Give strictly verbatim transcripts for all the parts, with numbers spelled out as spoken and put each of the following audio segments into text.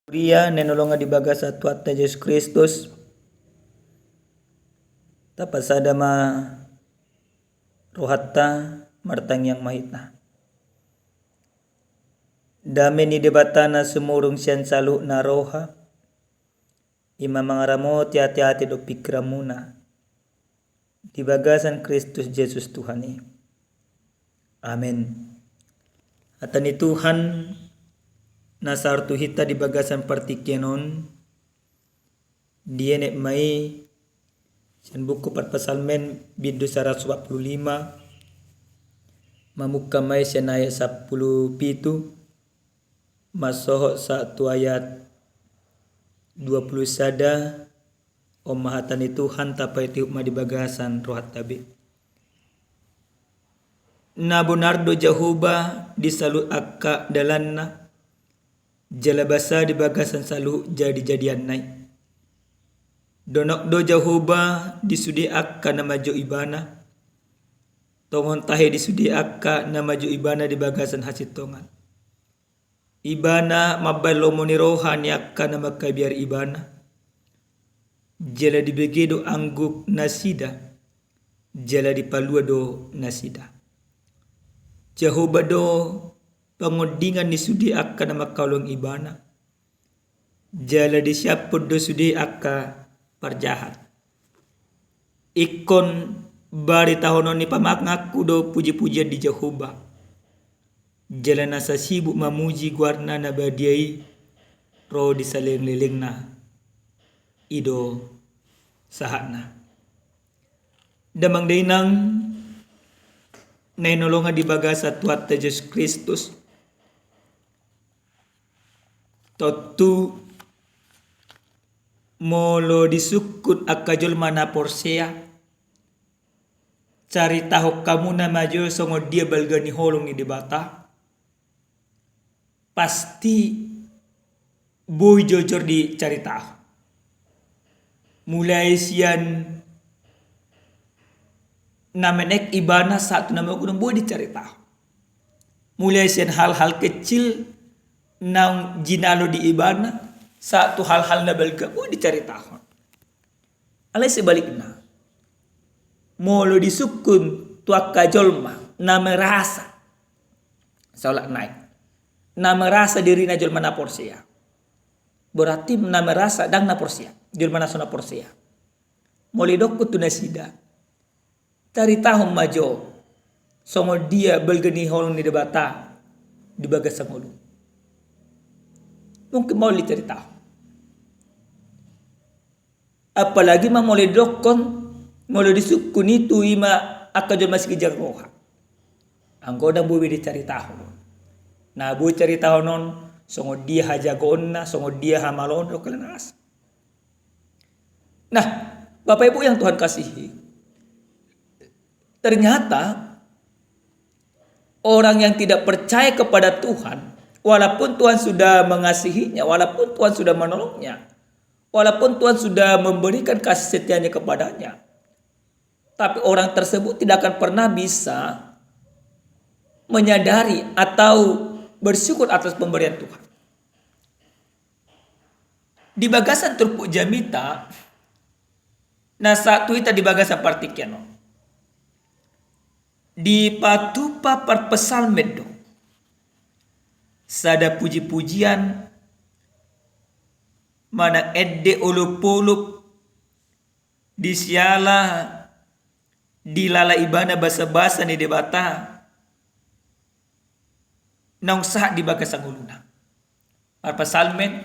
Huria na hinaholongan di bagasan Tuhanta Jesus Kristus, tapasada ma rohanta, martangiang ma hita. Dame ni Debata na sumurung sian saluhutna roha, i ma mangaramoti ateate dohot pingkiranmuna di bagasan Kristus Jesus Tuhan i. Amen. Hata ni Tuhan na sahat tu hita di bagasan partingkian on, dienet ma i sian buku Parpsalmen bindu saratus opat pulu lima, mamungka ma i sian ayat sampulu pitu, mansohot sahat tu ayat dua pulu sada. On ma hata ni Tuhan, tapaihutihut ma di bagasan rohanta be. Na bonar do Jahowa di saluhut angka dalanna, jala basa di bagasan saluhut jadijadianna i. Donok do Jahowa di sude angka na manjou Ibana, tongon tahe di sude angka na manjou Ibana di bagasan hasintongan. Ibana mambahen lomo ni roha ni angka na mangkabiari Ibana. Jala dibege do angguk nasida, jala dipalua do nasida. Jahowa do pangondingan ni sude angka na mangkaholongi Ibana, jala disiaphon do sude angka parjahat. Ingkon baritahon ni pamanganku do pujipujian di Jahowa. Jala nasa sibuk mamuji goarna na badia i ro di salelenglelengna. I do sahatna. Damang dainang na hinaholongan di bagasan Tuhanta Jesus Kristus, tontu molo disungkun angka jolma na porsea, caritahon hamuna ma jo songon dia balga ni holong ni Debata, pasti boi jojor dicaritahon. Mulai sian na menek Ibana sahat tu na magodang boi dicaritahon. Mulai sian hal-hal kecil naung jinalo di Ibana sahat tu hal-hal na balga boi dicaritahon. Alai sebalikna, molo disungkun tu angka jolma na merasa, saolat nai, na merasa dirina jolma na porsea, berarti na merasa ndang na porsea, jolma na so na porsea. Molo didokkon tu nasida, caritahon ma jo songon dia balga ni holong ni Debata di bagasan ngolu. Mungkin maol dicaritahon. Apalagi ma molo didokkon, molo disungkun i tu i ma angka jolma siginjang roha. Anggo ndang boi be dicaritahon. Na boi caritahon on songon dia hajagoonna, songon dia hamaloonna, dohot hal na asing. Nah, Bapak Ibu yang Tuhan kasihi, ternyata orang yang tidak percaya kepada Tuhan, walaupun Tuhan sudah mengasihinya, walaupun Tuhan sudah menolongnya, walaupun Tuhan sudah memberikan kasih setianya kepadanya, tapi orang tersebut tidak akan pernah bisa menyadari atau bersyukur atas pemberian Tuhan. Di bagasan turpuk jamita, na sahat tu hita di bagasan partingkian on, dipatupa parpsalmen do sada pujipujian manang ende olopolop di siala dilala ibana basabasa ni Debata naung sahat di bagasan ngoluna. Parpsalmen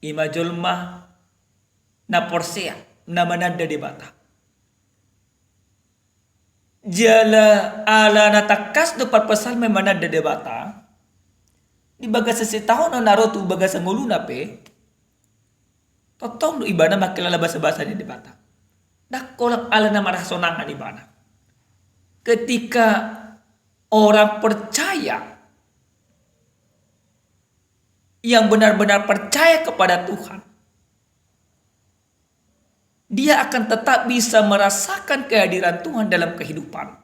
i ma jolma na porsea, na mananda Debata. Jala ala na tangkas do parpsalmen mananda Debata, di bagasan sitaonon na ro tu bagasan ngoluna pe, tongtong do ibana mangkilala basabasa ni Debata. Ndang holan ala na marhasonangan ibana. Ketika orang percaya, yang benar-benar percaya kepada Tuhan, dia akan tetap bisa merasakan kehadiran Tuhan dalam kehidupan.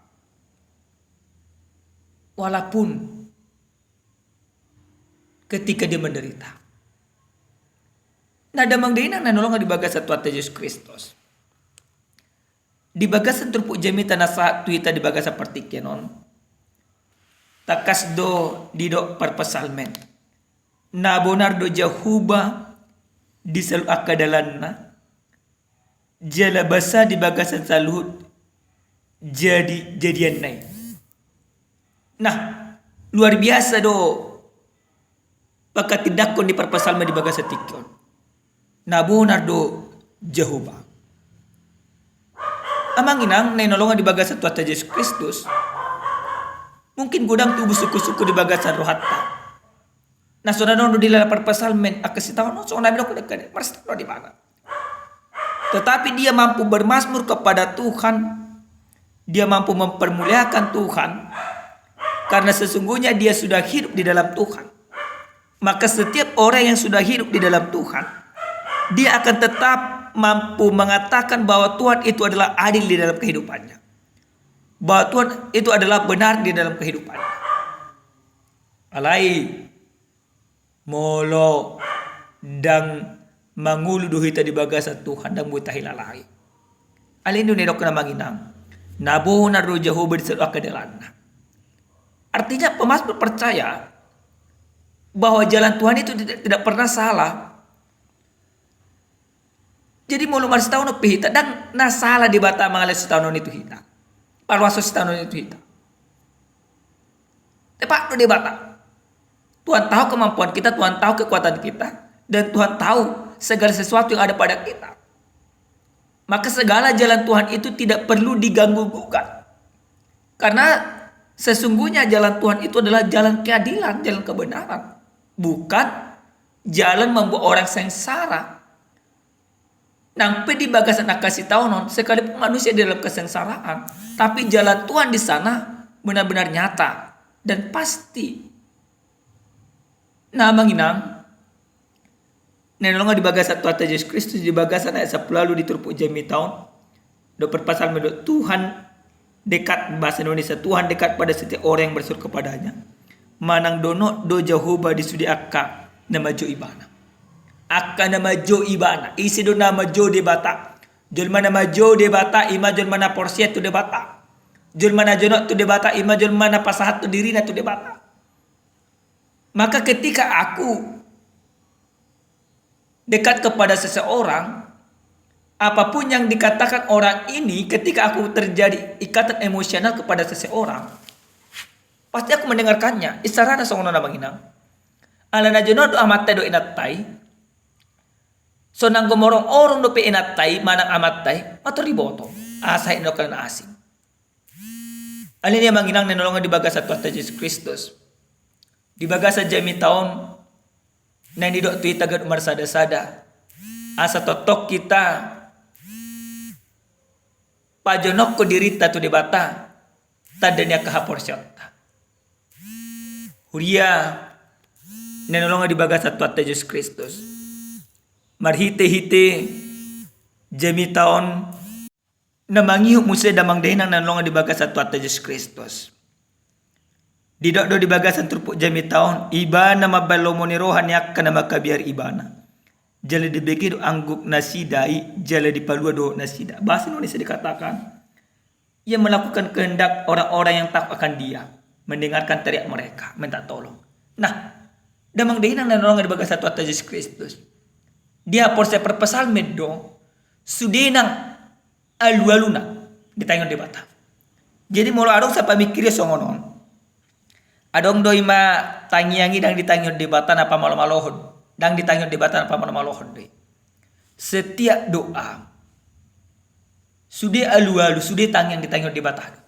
Walaupun ketika dia menderita. Nah, damang dainang na hinaholongan di bagasan Tuhanta Jesus Kristus, di bagasan turpuk jamita na sahat tu hita di bagasan partingkian on, tangkas do didok parpsalmen: Na bonar do Jahowa di saluhut angka dalanna, jala basa di bagasan saluhut jadi-jadianna i. Nah, luar biasa do pangkatindangkon ni parpsalmen di bagasan tingki on. Na bonar do Jahowa. Amang inang na hinaholongan di bagasan Tuhanta Jesus Kristus, mungkin godang tubu sungkun-sungkun di bagasan rohanta. Na songon na nidok do di dalam parpsalmen, angka sitaonon songon na nidok do, marsitaonon do ibana. Tetapi dia mampu bermazmur kepada Tuhan, dia mampu mempermuliakan Tuhan, karena sesungguhnya dia sudah hidup di dalam Tuhan. Maka setiap orang yang sudah hidup di dalam Tuhan, dia akan tetap mampu mengatakan bahwa Tuhan itu adalah adil di dalam kehidupannya, bahwa Tuhan itu adalah benar di dalam kehidupannya. Alai molo ndang mangolu do hita di bagasan Tuhan, ndang boi tahilalai. Alai i do na nidok amang inang: Na bonar do Jahowa di saluhut angka dalanna. Artinya, pemazmur percaya bahwa jalan Tuhan itu tidak, tidak pernah salah. Jadi molo marsitaonon pe hita, ndang na sala Debata mangalehon sitaonon i tu hita, parumaso sitaonon i tu hita. Tepat do Debata. Tuhan tahu kemampuan kita, Tuhan tahu kekuatan kita, dan Tuhan tahu segala sesuatu yang ada pada kita. Maka segala jalan Tuhan itu tidak perlu diganggu gugat. Karena sesungguhnya jalan Tuhan itu adalah jalan keadilan, jalan kebenaran. Bukan jalan membuat orang sengsara. Nang pe di bagasan angka sitaonon, sekalipun manusia di dalam kesengsaraan, tapi jalan Tuhan di sana benar-benar nyata dan pasti. Nah, amang inang, na hinaholongan di bagasan Tuhanta Jesus Kristus, di bagasan ayat sampulu ualu di turpuk jamita on, didok parpsalmen do: Tuhan dekat, bahasa Indonesia, Tuhan dekat pada setiap orang yang berseru kepada-Nya. Manang donok do Jahowa di sude angka na manjou Ibana. Angka na manjou Ibana. Ise do na manjou Debata? Jolma na manjou Debata i ma jolma na porsea tu Debata. Jolma na jonok tu Debata i ma jolma na pasahat tu dirina tu Debata. Maka ketika aku dekat kepada seseorang, apapun yang dikatakan orang ini, ketika aku terjadi ikatan emosional kepada seseorang, pasti aku mendengarkannya. Isarana songon on, amang inang. Ala na jonok do amanta i dohot inanta i, so nang gomorong-orong dope inanta i manang amanta i, mator diboto. Asa hita na asing. Alani i, amang inang na hinaholongan di bagasan Tuhanta Jesus Kristus, di bagasan jamita on, naeng didok tu hita ganup marsada-sada, asa tongtong hita pajonokhon dirinta tu Debata, tanda ni angka haporseaonta. Huria na hinaholongan di bagasan Tuhanta Jesus Kristus, marhite-hite jamita on, na mangihut muse damang dainang na hinaholongan di bagasan Tuhanta Jesus Kristus. Didok do di bagasan turpuk jamita on: Ibana mambahen lomo ni roha ni angka na mangkabiari Ibana. Jala dibege do angguk nasida i, jala dipalua do nasida. Bahasa Indonesia dikatakan, Ia melakukan kehendak orang-orang yang takut akan Dia, mendengarkan teriak mereka, minta tolong. Nah, damang dainang na hinaholongan di bagasan Tuhanta Jesus Kristus, di haporseaon parpsalmen do sude nang alualuna ditangihon Debata. Jadi molo adong sai pamingkiri songon on, adong do i ma tangiang i ndang ditangihon Debata na pamalo-malohon, ndang ditangihon Debata na pamalo-malohon do i. Setiap doa sude alualu, sude tangiang ditangihon Debata do.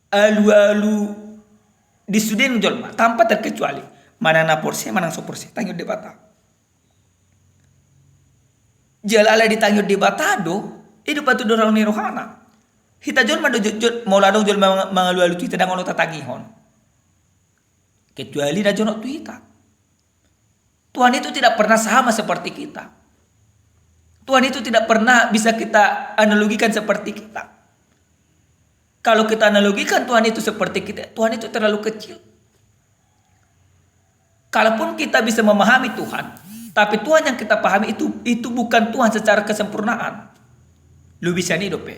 Alualu di sude nang jolma tanpa terkecuali, manang na porsea manang so porsea, tangihon Debata. Jala ala ditangihon Debata do, i do patuduhon ni rohana. Hita jolma do jotjot, molo adong jolma mang-, mangalualu tu hita, ndang olo tatangihon. Kecuali na jonok tu hita. Tuhan itu tidak pernah sama seperti kita. Tuhan itu tidak pernah bisa kita analogikan seperti kita. Kalau kita analogikan Tuhan itu seperti kita, Tuhan itu terlalu kecil. Kalaupun kita bisa memahami Tuhan, tapi Tuhan yang kita pahami itu, itu bukan Tuhan secara kesempurnaan. Lobi sian i dope.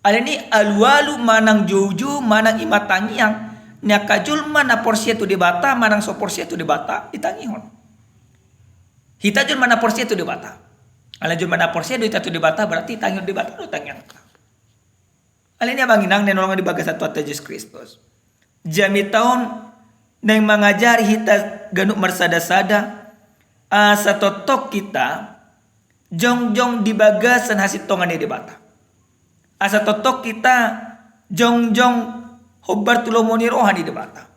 Alani i alualu manang joujou manang i ma tangiang ni angka jolma na porsea tu Debata manang so porsea tu Debata ditangihon. Hita jolma na porsea tu Debata. Ala jolma na porsea do hita tu Debata, berarti tangihon Debata do tangiangta. Alani i amang inang na hinaholongan di bagasan Tuhanta Jesus Kristus, jamita on naeng mangajari hita ganup marsada-sada, asa tongtong hita jongjong di bagasan hasintongan ni Debata. Asa tongtong hita jongjong hombar tu lomo ni roha ni Debata.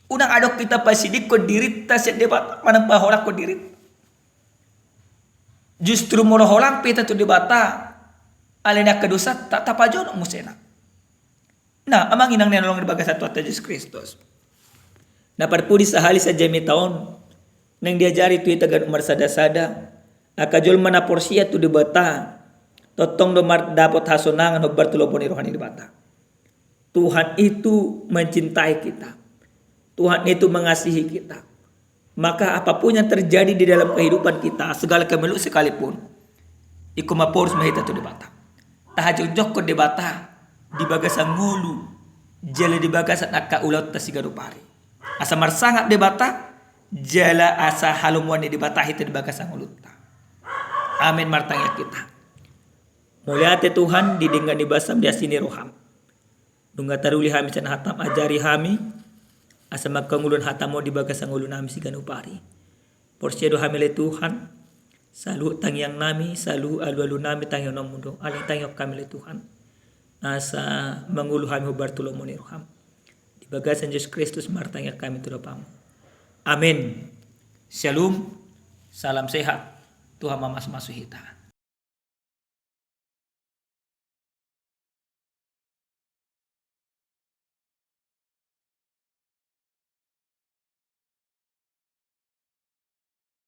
Unang adong hita pasidingkon dirinta sian Debata manang paholangkon dirinta. Justru molo holang pe hita tu Debata, alani angka dosanta tapajonok muse na. Nah, amang inang na hinaholongan di bagasan Tuhanta Jesus Kristus, na parpudi sahali sian jamita on naeng diajari tu hita ganup marsada-sada, angka jolma na porsea tu Debata tongtong do mardapot hasonangan hombar tu lomo ni roha ni Debata. Tuhan itu mencintai kita. Tuhan itu mengasihi kita. Maka apapun yang terjadi di dalam kehidupan kita, segala kemelut sekalipun, ingkon maporus ma hita tu Debata. Tahajongjonghon Debata di bagasan ngolu jala di bagasan angka ulaonta siganup ari. Asa marsangap Debata jala asa halomoan ni Debata hita di bagasan ngolunta. Amen. Martangiang hita. Mauliate Tuhan di denggan ni basam, di asi ni roham. Nunga taruli hami sian hatam, ajari hami asa mangkangoluhon hatam on di bagasan ngolunami siganup ari. Porsea do hami ale Tuhan, saluhut tangiangnami, saluhut alualunami tangihononmu do. Alai tangihon hami ale Tuhan, asa mangolu hami hombar tu lomo ni roham. Di bagasan Jesus Kristus martangiang hami tu Bapa. Amen. Shalom. Salam sehat. Tuhan mamasumasu hita.